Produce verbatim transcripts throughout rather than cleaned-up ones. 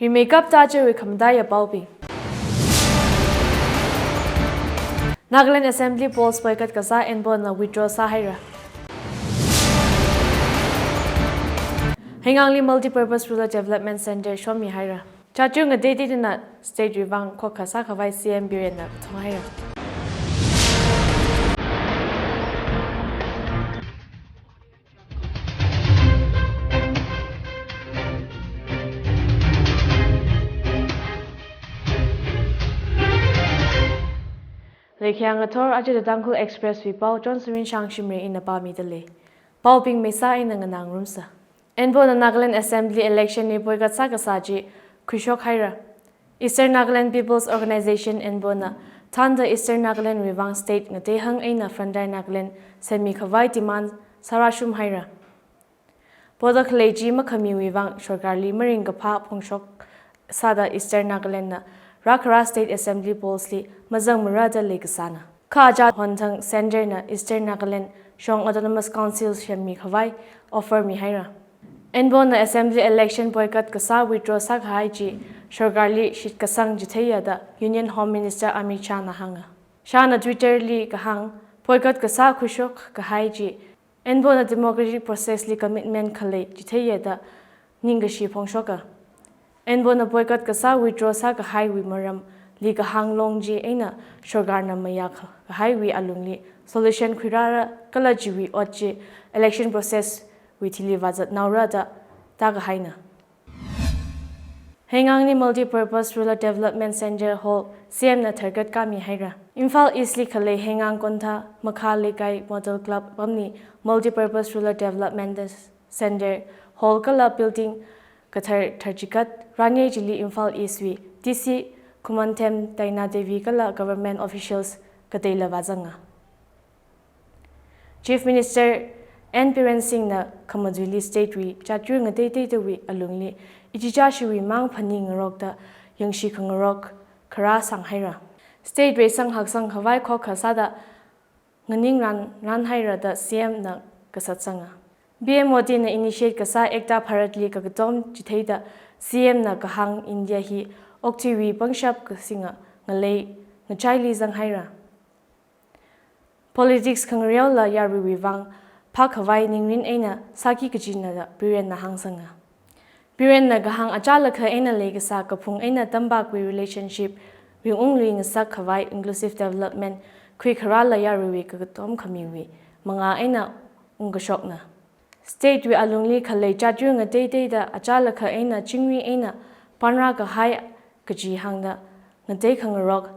Rimeikapta ajawui khamataiya paobing. Nagaland Assembly Polls boycott kasā ENPO na withdraw sāhaira. Heingangli Multipurpose Rural Development Center shommihaira. Chāchu ngateiteina state wuivang khokkha sākhavai C M Biren na kathonghaira. Leikhayang ngathor, aja The Tangkhul Express wui pao Chonsurin Shangshimre ina pāmidalei. Paobing meisā eina nganāngarumsa. ENPO na Nagaland Assembly election li boycott sākasā chi khuishokhaira. Eastern Nagaland People's Organization, ENPO na thānda Eastern Nagaland wuivang state ngateihang eina Frontier Nagaland semmikhavai demand sārāshumhaira. Poda khalei chi makhamiwui vang sorkarli maringkaphā phongshok sāda Eastern Nagaland na rākhara State Assembly Polls li mazangmara da leikasāna. Kha achahon thang Center na Eastern Nagaland shong Autonomous Council semmikhavai offer mihaira. ENPO na Assembly election boycott kasā withdraw sākahai chi sorkarli shitkasang chitheiya da Union Home Minister Amit Shah na hānga. Shah na Twitter li kahāng, boycott kasā khuishok kahai chi ENPO na democratic process li commitment khalei chitheiya da ningkashi phongshoka. ENPO na boycott kasā withdraw sākahaiwui maramli kahāng long chi eina sorkarna mayā kha-, kahaiwui alungli solution khuirāra kala chiwui ot chi election process wui thili vāzatnaora da tākahaina. Heingangli Multipurpose Rural Development Center Hall C M na tharkat kāmihaira. Imphal East li khalei Heingang Kontha Makha Leikai Model Club pamli Multipurpose Rural Development Center Hall kala building kathar tharchikat rānei chili Imphal East wui D C Khumanthem Taina Devi kala government officials kateila vāzanga. Chief Minister N Biren Singh na khamajuili state wui chāchu ngateiteitawui alungli ichichāshiwui mang phaningngarokda yangshi khangarok kharā sanghaira. State reisang haksang khavai khokkha sāda nganingran ranhaira da C M na kasatsanga. P M Modi na initiate kasā Ekta Bharat li kakatom chitheida C M na kahāng India hi okathuiwui pangshap kasinga ngalei ngachaili zanghaira. Politics khangareola yaruiwui vang phākhavai ningrin eina sāki kajina da Biren na hāngsanga. Biren na kahāng achālakha eina leikasā kaphung eina tampākwui relationship ringunglui ngasakkhavai inclusive development khuikharāla yaruiwui kakatom khamiwui mangā eina ungkashokna. State wui alungli khalei chāchu ngateiteida achālakha eina chingri eina panrā kahai kaji hāngda ngatei khangarok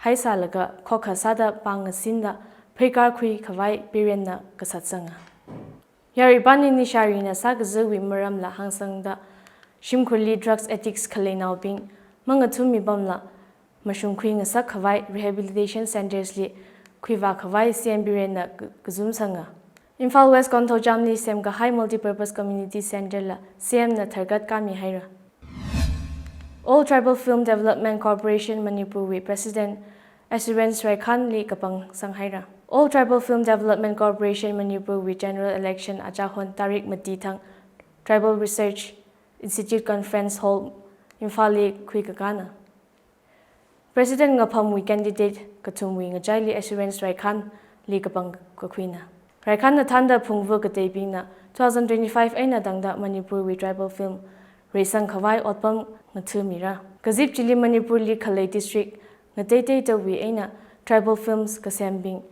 haisālaga khokkha sāda pāng ngasinda pheikar khuikhavai Biren na kasatsanga. Yaruipāni nisharina sākazawui maramla hāngsangda shimkhurli drugs addicts khaleinaobing mangathummi pamla mashungkhui ngasakkhavai rehabilitation centers li khuivākhavai C M Biren na ka-, kazumsanga. Imphal West Konthoujamli semkahai Multipurpose Community Center la C M na tharkat kāmihaira. All Tribal Film Development Corporation Manipur wui President Assurance Raikhan li kapang sanghaira. All Tribal Film Development Corporation Manipur wui General Election achahon tarik mati thang Tribal Research Institute Conference Hall Imphal li khuikakāna. President ngaphamwui candidate kathumwui ngachaili Assurance Raikhan li kapang kakhuina. Raikhan na thānda phungva kateibingna two thousand twenty-five eina tangda Manipur wui tribal film reisang khavai otpam ngathāmira. Kazip chili Manipur li khalei district ngateiteitawui eina tribal films kasembing,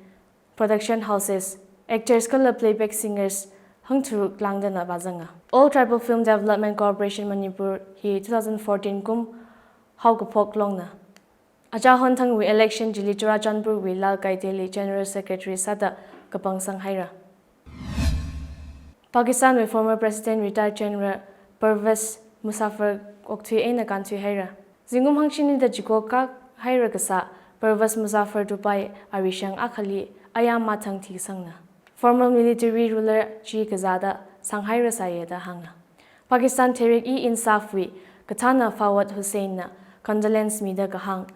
production houses, actors kala playback singers hangtharuk langdana vāzanga. All Tribal Film Development Corporation Manipur hi two thousand fourteen kum haokaphok longna. Achahon thangwui election chili Churachandpur wui Lal Kaite li General Secretary sāda kapang sanghaira. Pakistan wui former President retired General Pervez Musharraf okthui eina kānthuihaira. Zingkum hangshini da chiko kak haira kasā Pervez Musharraf Dubai arishang akhali ayam mathang thisangna. Former military ruler chi kazāda sanghairasāya da hānga. Pakistan Tehreek-e-Insaf wui kathāna Fawad Hussain na condolence mida kahāng,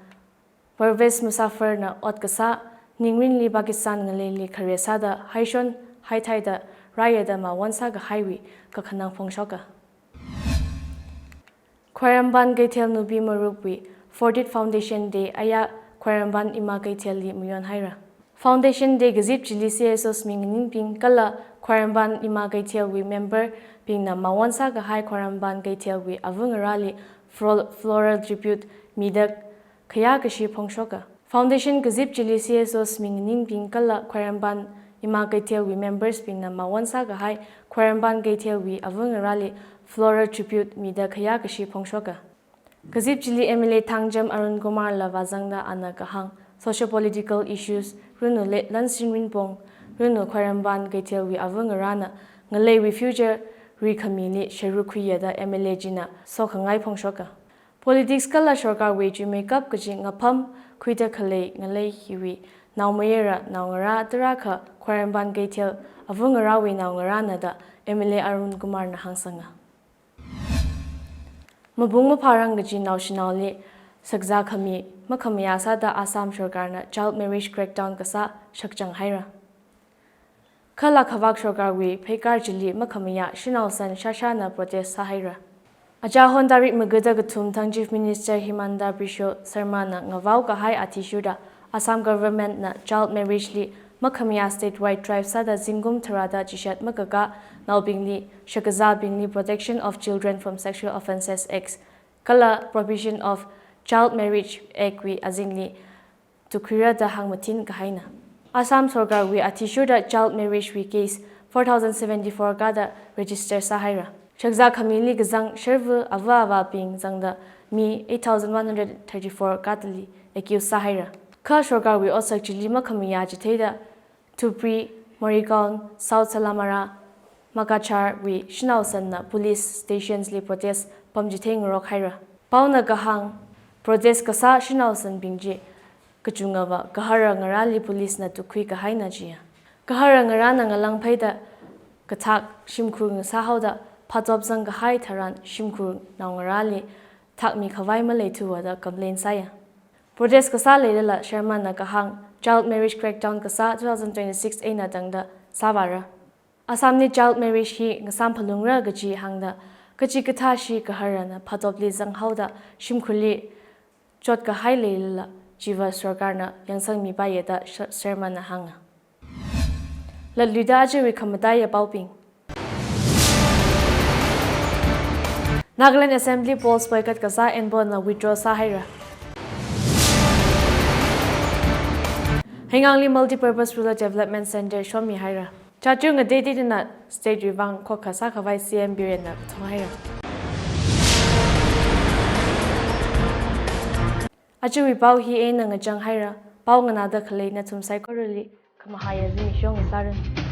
Pervez Musharraf na ot kasā ningrinli Pakistan ngaleili khare sāda haishon haithaida rāya da mawon sākahaiwui kakhanang phongshoka. Khwairamband Keithel Nupi Marupwui fortieth Foundation Day aya Khwairamband Ima Keithelli mayonhaira. Foundation Day kazip chili C S Os minganingbing kala Khwairamband Ima Keithelwui member bingna mawon sākahai Khwairamband Keithelwui avangarāli flo-, floral tribute mida khayākashi phongshoka. Foundation kazip chili C S Os minganingbing kala Khwairamband Ima Keithelwui members bingna mawon sākahai Khwairamband Keithelwui avangarāli floral tribute mida khayākashi phongshoka. Kazip chili M L A Thangjam Arunkumar la vāzangda ana kahāng, socio-political issues, runu le-, lansin rinpong, runu Khwairamband Keithelwui avangarāna ngaleiwui future rikhamili sharuk khuiya da M L A china sokhangai phongshoka. Politics kala sorkarwui chuimeikap kaji ngapham khuida khalei ngalei hiwui naomayara naongarā tarākha Khwairamband Keithel avangarāwui naongarāna da M L A Arunkumarna hāngsanga. Mabung maphārang kaji naoshinaoli shakzā khami makhamayā sāda Assam sorkarna child marriage crackdown kasā shakchang haira. Kala khavāk sorkarwui pheikar chili makhamayā shanaosan shāshāna protest sāhaira. Achahon tarik magada kathum thang Chief Minister Himanta Biswa Sarmana ngavao kahai athishurda Assam Government na child marriage li makhamayā statewide drive sāda zingkum tharāda chishat makakā naobingli shakazābingli Protection of Children from Sexual Offences Act kala Prohibition of Child Marriage Act wui azingli tukhuira da hāngmathin kahaina. Assam sorkarwui athishurda child marriage wui case four thousand seventy-four kada register sāhaira. Shakzā khamili kazang sharva ava avābing zangda mi eight thousand one hundred thirty-four kadali accuse sāhaira. Kha sorkarwui otsak chili makhamayā chitheida Dhubri, Morigaon, South Salamara, Makachar wui shanaosanna police stations li protest pamchithei ngarok haira. Paona kahāng, protest kasā shanaosanbing chi kachungava gahara ngarāli police na tukkhui kahaina jiya. Gahara ngarāna ngalāngpheida kathak shimkhur ngasā haoda phatop zang kahai tharan shimkhur naongarāli thakmi khavai maleithuwa da complain sāya. Protest kasā leilala Sarmana kahāng child marriage crackdown kasā two thousand twenty-six eina tangda sāvāra. Assamli child marriage hi ngasāmphalungra kaji hāngda kachikathā shi gaharana phatopli zang haoda shimkhurli chot kahai leilala chiva sorkarna yangsangmipaiya da Sar-, Sarmana hānga. Latluida ajawui khamataiya paobing. Nagaland Assembly Polls boycott kasā ENPO na withdraw sāhaira. Heingang li Multipurpose Rural Development Centre shommi haira. Chachung ngatei titana state wui vang khokha sākhavai C M Biren na kathong haira. Ajawui pao hi eina ngachang haira, pao nganāda khalei nathum saikorali khamahaiya zimiksho ngasāranu.